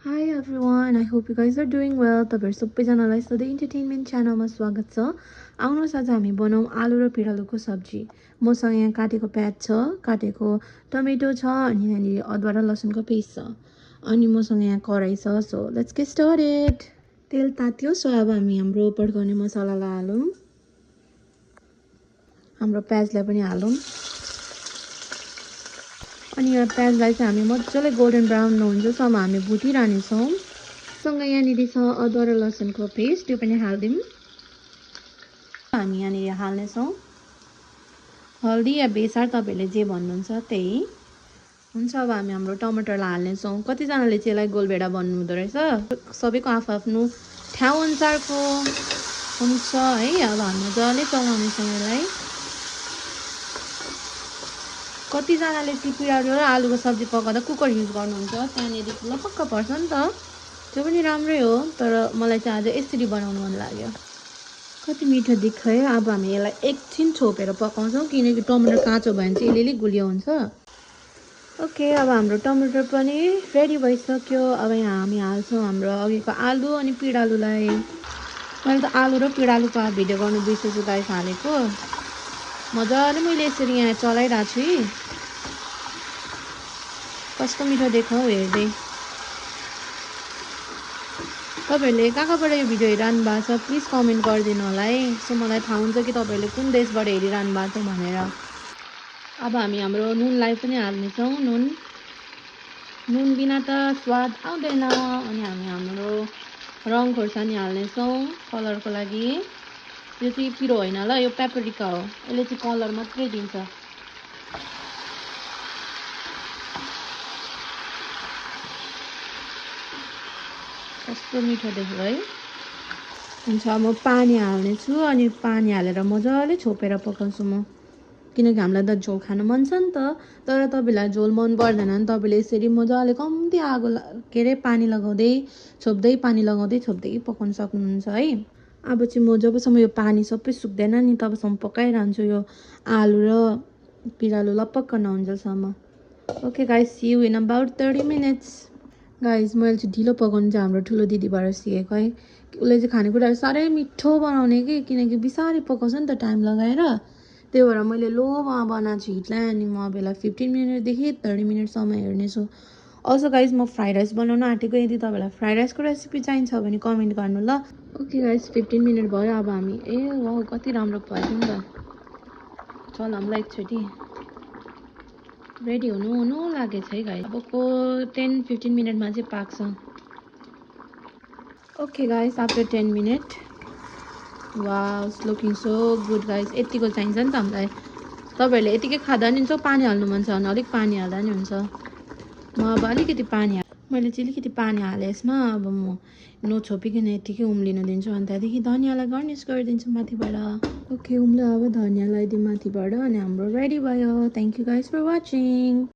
Hi everyone, I hope you guys are doing well. तपाईहरु सबैजनालाई सधैँ इन्टरटेनमेन्ट च्यानलमा स्वागत छ। आउनुहोस् आज हामी बनाऊ आलु र पिँडालुको सब्जी। मसँग यहाँ काटेको प्याज छ, काटेको टमेटो छ, अनि यहाँनिर अदुवा र लसुनको पेस्ट छ। अनि मसँग यहाँ कराई छ। So let's get started. तेल तात्यो, सो अब हामी हाम्रो पड्काउने मसलालाई हालौँ। हाम्रो प्याजलाई पनि हालौँ। अनि यो प्याजलाई चाहिँ हामी मजाले गोल्डन ब्राउन नहुन्जेलसम्म हामी भुटिरहनेछौँ। सँग यहाँनिर छ अदुवा र लसुनको पेस्ट, त्यो पनि हाल्दिउँ। हामी यहाँनिर हाल्नेछौँ हल्दी या बेसार, तपाईले जे भन्नुहुन्छ त्यही हुन्छ। अब हामी हाम्रो टमाटरलाई हाल्नेछौँ। कतिजनाले चाहिँ यसलाई गोलभेडा भन्नु हुँदो रहेछ, सबैको आफ्नो ठाउँ अनुसारको हुन्छ है। अब हामी मजाले चलाउनेछौँ यसलाई। कतिजनाले चाहिँ पिँडालु र आलुको सब्जी पकाउँदा कुकर युज गर्नुहुन्छ, त्यहाँनिर लपक्क पर्छ नि त, त्यो पनि राम्रै हो। तर मलाई चाहिँ आज यसरी बनाउनु मन लाग्यो। कति मिठो देख्छ है। अब हामी यसलाई एकछिन छोपेर पकाउँछौँ, किनकि टमाटर काँचो भयो भने चाहिँ अलिअलि गुलियो हुन्छ। ओके, अब हाम्रो टमाटर पनि रेडी भइसक्यो। अब यहाँ हामी हाल्छौँ हाम्रो अघिको आलु अनि पिँडालुलाई। मैले त आलु र पिँडालुको भिडियो गर्नु बिर्सेछु गाइस हालेको। मजाले मैले यसरी यहाँ चलाइरहेको छु है। कस्तो मिठो देखाउ हेर्दै। तपाईहरुले कहाँबाट यो भिडियो हेरिरहनु भएको छ प्लिज कमेन्ट गरिदिनु होला है। सो मलाई थाहा हुन्छ कि तपाईहरुले कुन देशबाट हेरिरहनु भएको छ भनेर। अब हामी हाम्रो नुनलाई पनि हाल्नेछौँ। नुन बिना त स्वाद आउँदैन। अनि हामी हाम्रो रङ खोर्सानी हाल्नेछौँ कलरको लागि। यो चाहिँ पिरो होइन ल, यो पेपरिका हो। यसले चाहिँ कलर मात्रै दिन्छ। कस्तो मिठो देख्यो है। हुन्छ, म पानी हाल्नेछु अनि पानी हालेर मजाले छोपेर पकाउँछु म, किनकि हामीलाई त झोल खान मन छ नि त। तर तपाईलाई झोल मन पर्दैन भने तपाईले यसरी मजाले कम्ती आगो पानी लगाउँदै छोप्दै पकाउन सक्नुहुन्छ है। अब चाहिँ म जबसम्म यो पानी सबै सुक्दैन नि तबसम्म पकाइरहन्छु यो आलु र पिँडालु लपक्क नहुन्जेलसम्म। Okay guys, see you in about 30 minutes. Guys, मैले चाहिँ ढिलो पकाउनु चाहिँ हाम्रो ठुलो दिदीबाट सिकेको है। उसले चाहिँ खानेकुराहरू साह्रै मिठो बनाउने कि, किनकि बिस्तारै पकाउँछ नि त टाइम लगाएर। त्यही भएर मैले लोमा बनाएको छु हिटलाई। अनि म अब यसलाई 15 मिनटदेखि 30 मिनटसम्म हेर्नेछु। अल्सो गाइस, म फ्राइड राइस बनाउन आँटेको। यदि तपाईँलाई फ्राइड राइसको रेसिपी चाहिन्छ भने कमेन्ट गर्नु ल। ओके गाइस, 15 मिनट भयो। अब हामी वाउ कति राम्रो भयो नि त। चलाउँला एकचोटि। रेडी हुनु लागेछ है गाइस। अबको 10-15 मिनटमा चाहिँ पाक्छ। Okay guys, after 10 minute wow it's looking so good guys. यतिको चाहिन्छ नि त हामीलाई। तपाईहरुले यतिकै खाँदा नि हुन्छ, पानी हाल्नु मन छ भने अलिक पानी हाल्दा नि हुन्छ। म अब अलिकति पानी मैले चाहिँ अलिकति पानी हालेँ यसमा। अब म नछोपिकन यतिकै उम्लिन दिन्छु। अनि त्यहाँदेखि धनियाँलाई गार्निस गरिदिन्छु माथिबाट। ओके, उम्ल्यो अब धनियाँलाई दिउँ माथिबाट। अनि हाम्रो रेडी भयो। Thank you guys for watching.